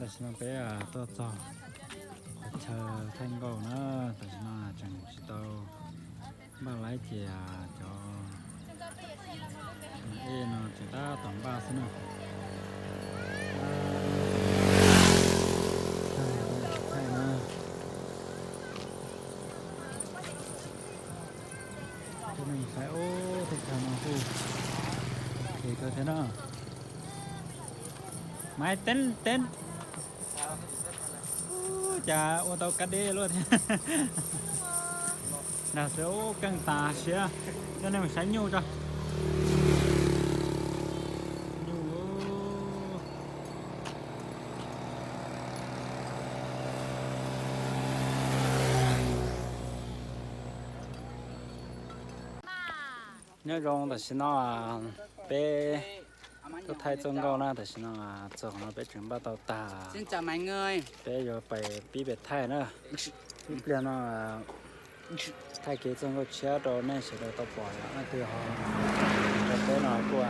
Tam sim no peb tuaj txog qhov chaw thaij nkauj na, tam sim no tseem tsis tau npaj laib ces cov ej no tseem tab tom npaj xwb na. Thaij na. Cov neeg saib ub, teb chaws no kuj khev kawg thiab na. Maiv teeb teeb. Ub, cas ua tau kab deb luaj thiab. Nag xwb ub, keej tas siab. Coj nej mus saib nyuj tso. Nyuj. Nyob zoo, tam sim no peb tuaj thaij txoj nkauj na, tam sim no txog qhov no peb tseem npaj tau tag, peb yuav pais pib pem thaij na. Ib pliag no thaij kev txoj nkauj tshiab rau nej sawv daws tau pom, yog leej twg ho nrog peb no kuj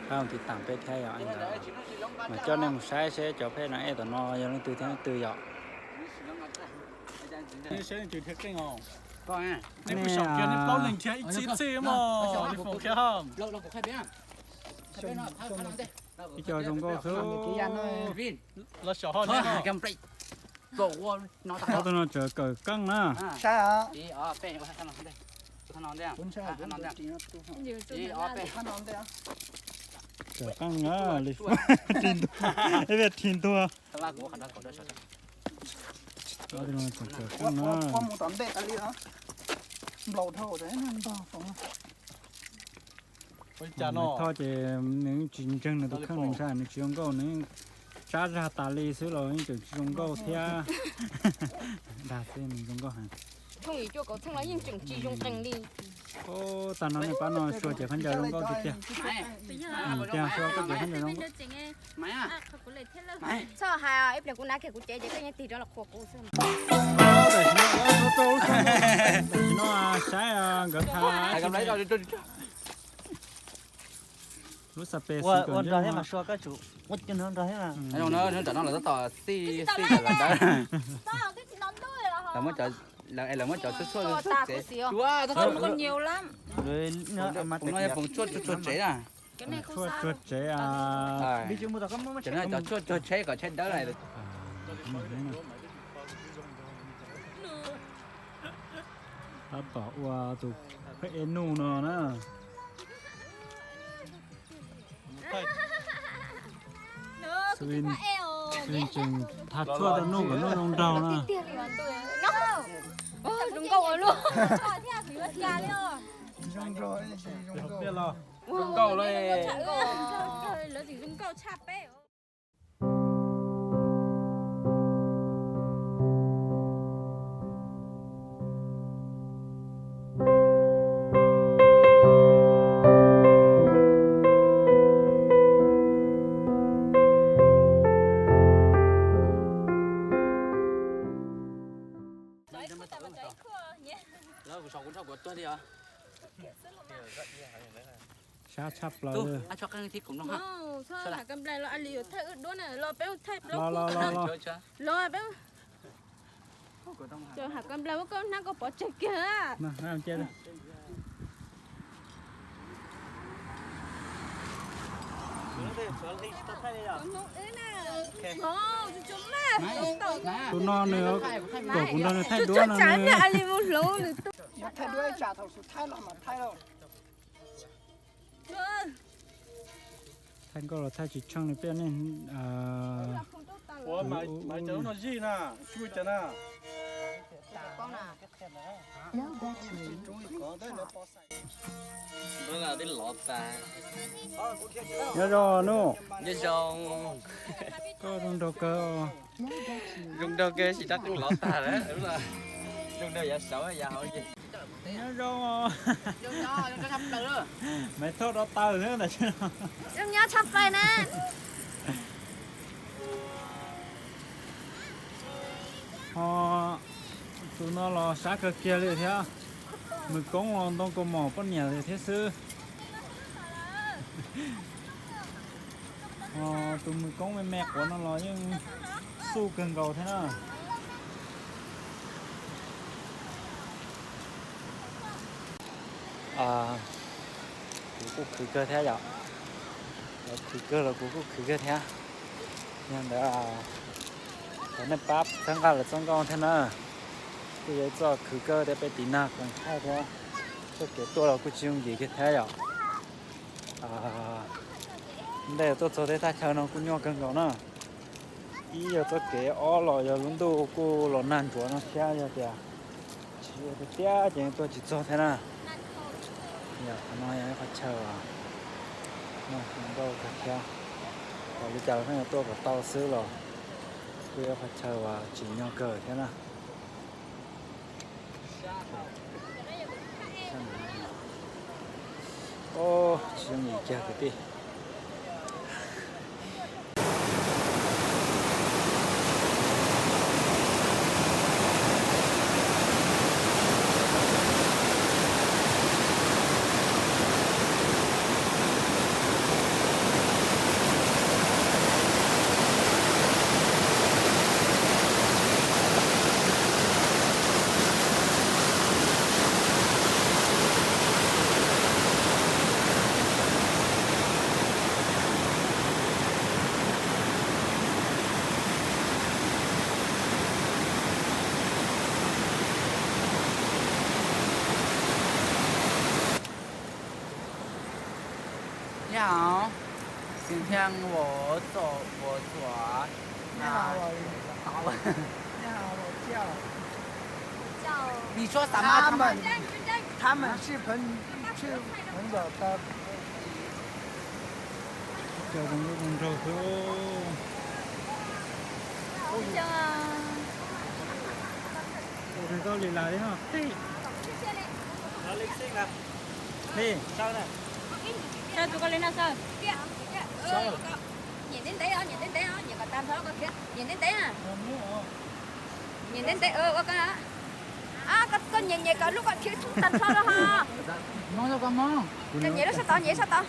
pab tiv tam peb thiab yom. Mas coj nej mus saib seb cov phej na ej tom no yog leej twg thiab leej twg yom. Ib co zoo nkauj xwb. Ob tug no tseem kawm keej na. Kawm keej na, ib pliag ris ntuag. Ob tug no tseem kawm keej na. Thoj ces nws tsis ntseeg nws tus kheej, nws ntshai nws tsis zoo nkauj, nws tsab zag tas li xwb los yeej tseem tsis zoo nkauj thiab. Dag xwb nws zoo nkauj heev. Ub, tag no nej pab no sua ces khaub ncaws zoo nkauj tiag tiag. Tiag sua koj ces khaub ncaws zoo nkauj. Txhob hais, ib pliag kuv hnav kiag kuv cev ces koj yeej tig rov los qhuas kuv xwb. Tam sim no saib nkawd thaij lub xab pes xwb. Ua nrog thiab mas sua, koj tsum ua nrog thiab. Tam no lawv tab tom xij xij kom lawv dawb. Lawv muab cov, lawv muab cov tshuaj tshuaj tsev. Ua, tab tom, kuv no yog foom tshuaj tshuaj tsev na. Tshuaj tshuaj tsev. Cov no cov tshuaj tshuaj tsheb kom tsheb dawb na. Tab tom ua tus phab ej nuj no na. Tseem thab tshuaj rau nuj kom nuj zoo nraug na. Zoo nkauj li. Sab tshaj plaws. Los, los, los, los. Cov hav kab nplas ua koj hnab koj pov tseg kiag. Tus no nws kom kuv nrog nws thaij duab no. Thaij nkauj los thaij tsis tsheej li peb nej. Nyob zoo Nuj. Nyob zoo. Koj zoo nraug kawg. Zoo nraug kawg, sim rab qeej lov tag lawm. Zoo nraug yav saud yav hauv ces. Nyob zoo. Maiv Thoj rau taws xwb ntawm. Zoo nyob tshaj plaws na. Ho tus no los sab kawg kiag li thiab. Mws koob los ntoo kaus mom poj niam li thiab xwb. Tus mws koob me me quav no los yeej xuj kawg nkaus thiab na. Kuv kuj khwv kawg thiab yom. Lawv khwv kawg los kuv kuj khwv kawg thiab. Yog ntawd, thaum nej pab txhawb nqa lawv txoj nkauj thiab na. Kuj yog ib txoj khwv kawg thiab peb tiv nag koom thaij thiab. Txoj kev tuaj los kuj tsis yooj yim kiag thiab yom. Ntej tuaj txog tej thaj chaw no kuj nyuaj kawg nkaus na. Ib yog txoj kev, ob los yog lub ntuj kuj los nag ntsuav no thiab, yog tias tsis tiag tiag ces tuaj tsis txog thiab na. Yog qhov no yog ib qhov chaw uas muaj hluas nkauj kawg thiab. Txawm li cas los pheej yuav tuaj kom tau xwb los kuj yog ib qhov chaw uas tsim nyog kawg thiab na. Tsis yooj yim kiag kwv tij. Nha, xin chào我做我做啊。你好，我，你好，我叫。你说什么？他们，他们是朋，是朋友的。Cov zoo nkauj zoo nraug xwb. Ua tau li lawm li ho. Li. Saib tus koj li no saib. Nyiam ntev ntev os, nyiam ntev ntev os, nyiam kom tag nrho koj khiav. Nyiam ntev ntev na. Nyiam ntev ntev ua koj. Koj nyiam nyiam kom lub koj khiav tag nrho los ho. Nyiam lub sab tod, nyiam sab tod.